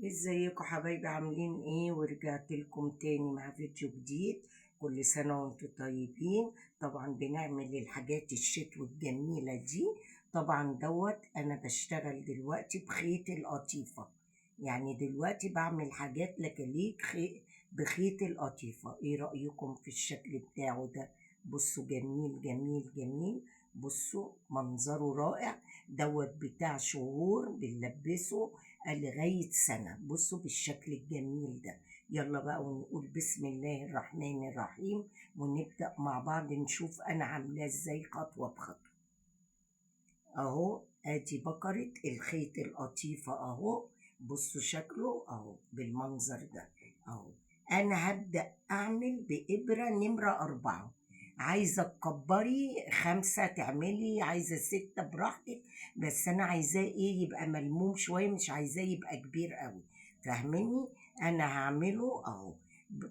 ازيكم حبايبي؟ عاملين ايه؟ ورجعت لكم تاني مع فيديو جديد. كل سنة وانتم طيبين. طبعا بنعمل الحاجات الشتوي الجميلة دي. طبعا دوت انا بشتغل دلوقتي بخيط القطيفة، يعني دلوقتي بعمل حاجات لكليك بخيط القطيفة. ايه رأيكم في الشكل بتاعه ده؟ بصوا جميل جميل جميل، بصوا منظره رائع. دوت بتاع شهور بنلبسه لغاية سنة. بصوا بالشكل الجميل ده. يلا بقى ونقول بسم الله الرحمن الرحيم ونبدأ مع بعض نشوف أنا عاملاه ازاي خطوة بخطوة. أهو ادي بكرة الخيط القطيفة أهو، بصوا شكله أهو بالمنظر ده أهو. أنا هبدأ أعمل بإبرة نمرة 4. عايزة تكبري 5 تعملي، عايزة 6 براحتك، بس أنا عايزاه إيه يبقى ملموم شوية، مش عايزاه يبقى كبير قوي، فاهميني؟ أنا هعمله أهو.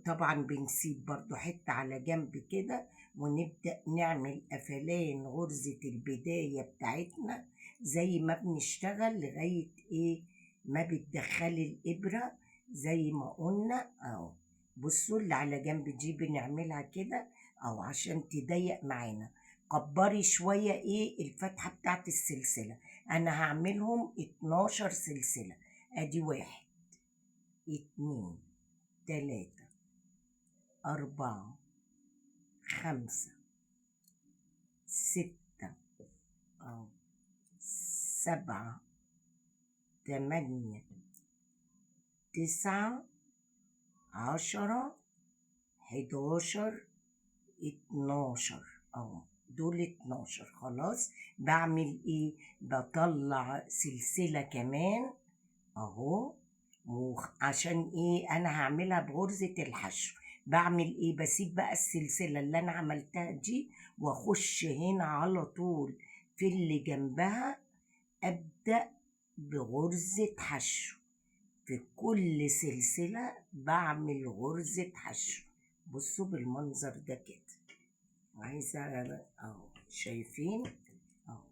طبعا بنسيب برضو حتة على جنب كده، ونبدأ نعمل قفلان غرزة البداية بتاعتنا زي ما بنشتغل لغاية إيه ما بتدخلي الإبرة زي ما قلنا أهو. بصوا اللي على جنب دي بنعملها كده أو عشان تضيق معانا. كبري شوية إيه الفتحة بتاعت السلسلة. أنا هعملهم 12 سلسلة. أدي 1 2 3 4 5 6 أو 7 8 9 10 11 12 أهو، دول 12. خلاص بعمل ايه؟ بطلع سلسلة كمان اهو، عشان ايه؟ انا هعملها بغرزة الحشو. بعمل ايه؟ بسيب بقى السلسلة اللي انا عملتها دي واخش هنا على طول في اللي جنبها، ابدأ بغرزة حشو. في كل سلسلة بعمل غرزة حشو. بصوا بالمنظر ده كده. عايزة اهو، شايفين اهو،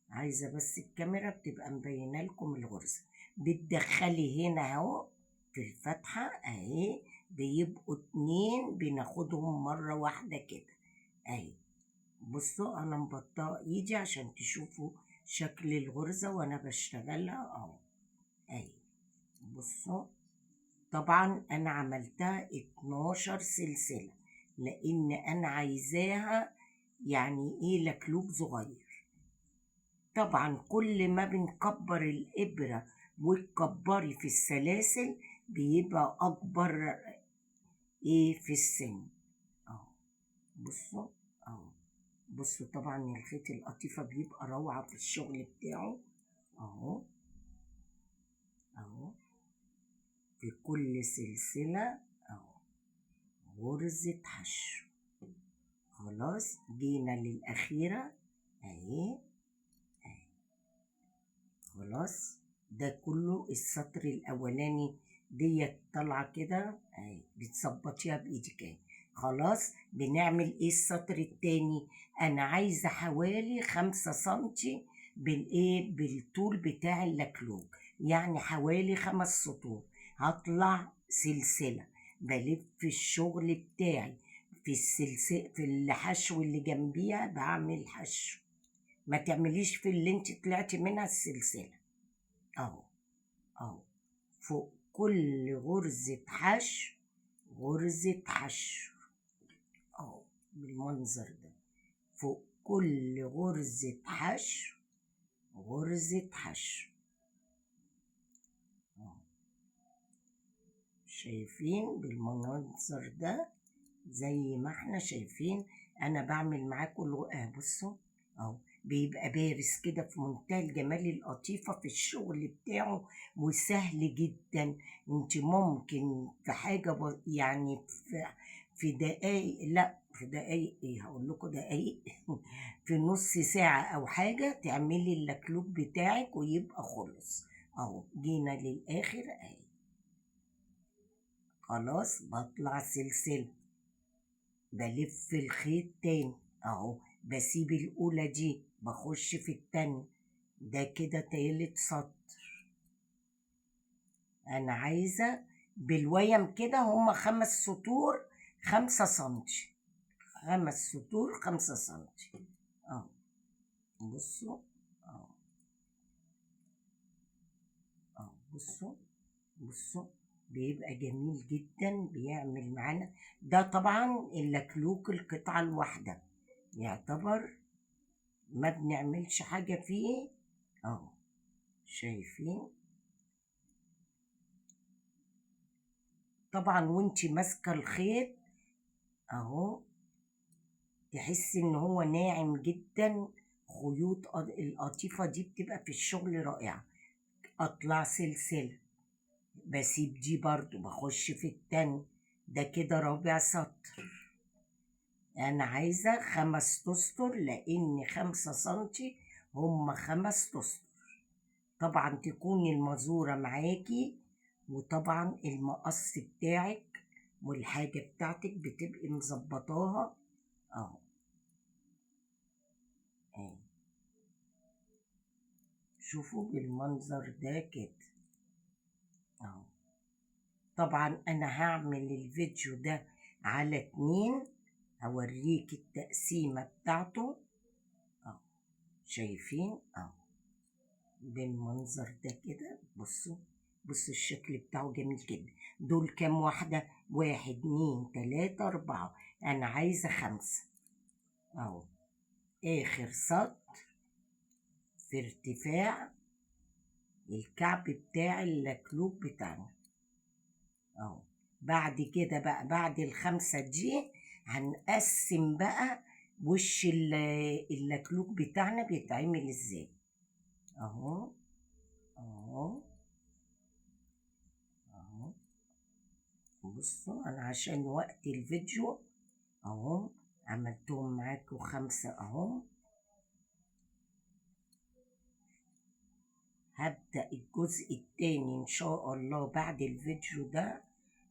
عايزة بس الكاميرا بتبقى مبينة لكم الغرزة. بتدخلي هنا اهو في الفتحة اهي، بيبقوا 2 بناخدهم مرة واحدة كده اهي. بصوا انا مبطئة ايدي عشان تشوفوا شكل الغرزة وانا بشتغلها اهو اهي. بصوا طبعا انا عملتها 12 سلسلة لان انا عايزاها يعني ايه لكلوب صغير. طبعا كل ما بنكبر الابرة وتكبري في السلاسل بيبقى اكبر ايه في السن اهو. بصوا اهو، بصوا طبعا الخيط القطيفة بيبقى روعة في الشغل بتاعه اهو اهو. في كل سلسلة اهو غرزة حشو. خلاص جينا للأخيرة اهي اهي. خلاص ده كله السطر الأولاني ديت طالعة كده اهي، بتظبطيها بإيدك اهي. خلاص بنعمل ايه السطر التاني؟ أنا عايزة حوالي 5 سنتي بالإيه بالطول بتاع اللكلوك، يعني حوالي 5 سطور. هطلع سلسلة، بلف الشغل بتاعي في السلسلة في الحشو اللي جنبيها بعمل حشو. ما تعمليش في اللي انت طلعتي منها السلسلة اهو اهو. فوق كل غرزة حشو غرزة حشو اهو بالمنظر ده. فوق كل غرزة حشو غرزة حشو اهو. شايفين بالمنظر ده؟ زي ما احنا شايفين انا بعمل معاكم بصوا اهو، بيبقى بارز كده في منتهى الجمال القطيفة في الشغل بتاعه، وسهل جدا. انت ممكن في حاجة يعني في دقايق، لا في دقايق ايه، هقول لكم دقايق في نص ساعة او حاجة تعملي اللكلوك بتاعك ويبقى خلص اهو. جينا للاخر اهي. خلاص بطلع سلسلة، بلف الخيط تاني اهو، بسيب الاولى دي بخش في التانية. ده كده تالت سطر. انا عايزة بالويم كده هما 5 سطور 5 سنتي، 5 سطور 5 سنتي اهو. بصوا اهو اهو، بصوا بصوا بيبقى جميل جدا، بيعمل معانا ده. طبعا اللكلوك القطعة الواحدة يعتبر ما بنعملش حاجة فيه اهو، شايفين؟ طبعا وانتي ماسكة الخيط اهو تحسي ان هو ناعم جدا. خيوط القطيفة دي بتبقى في الشغل رائعة. اطلع سلسلة، بسيب دي برضو، بخش في التاني ده كده رابع سطر. انا عايزة 5 اسطر لان 5 سنتي هم 5 اسطر. طبعا تكون المزورة معاكي، وطبعا المقص بتاعك والحاجة بتاعتك بتبقي مظبطاها اهو. اهي شوفوا بالمنظر ده كده اهو. طبعا انا هعمل الفيديو ده على 2، هوريك التقسيمة بتاعته اهو، شايفين اهو بالمنظر ده كده. بصوا بصوا الشكل بتاعه جميل جدا. دول كام واحدة؟ 1 2 3 4، أنا عايزة 5 أهو. آخر سطر في ارتفاع الكعب بتاع اللكلوك بتاعنا أهو. بعد كده بقى بعد ال5 دي هنقسم بقى وش اللكلوك بتاعنا بيتعمل ازاي اهو اهو اهو. بصوا انا عشان وقت الفيديو اهو عملتهم معاكم 5 اهو. هبدأ الجزء التاني ان شاء الله بعد الفيديو ده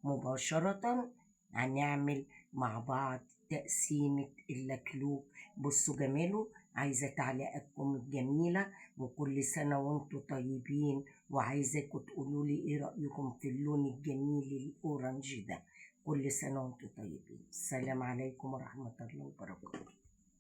مباشرة، هنعمل مع بعض تقسيمة اللكلوك. بصوا جماله. عايزة تعليقاتكم الجميلة، وكل سنة وانتوا طيبين، وعايزاكم تقولوا لي ايه رأيكم في اللون الجميل الاورنج ده. كل سنة وانتوا طيبين. السلام عليكم ورحمة الله وبركاته.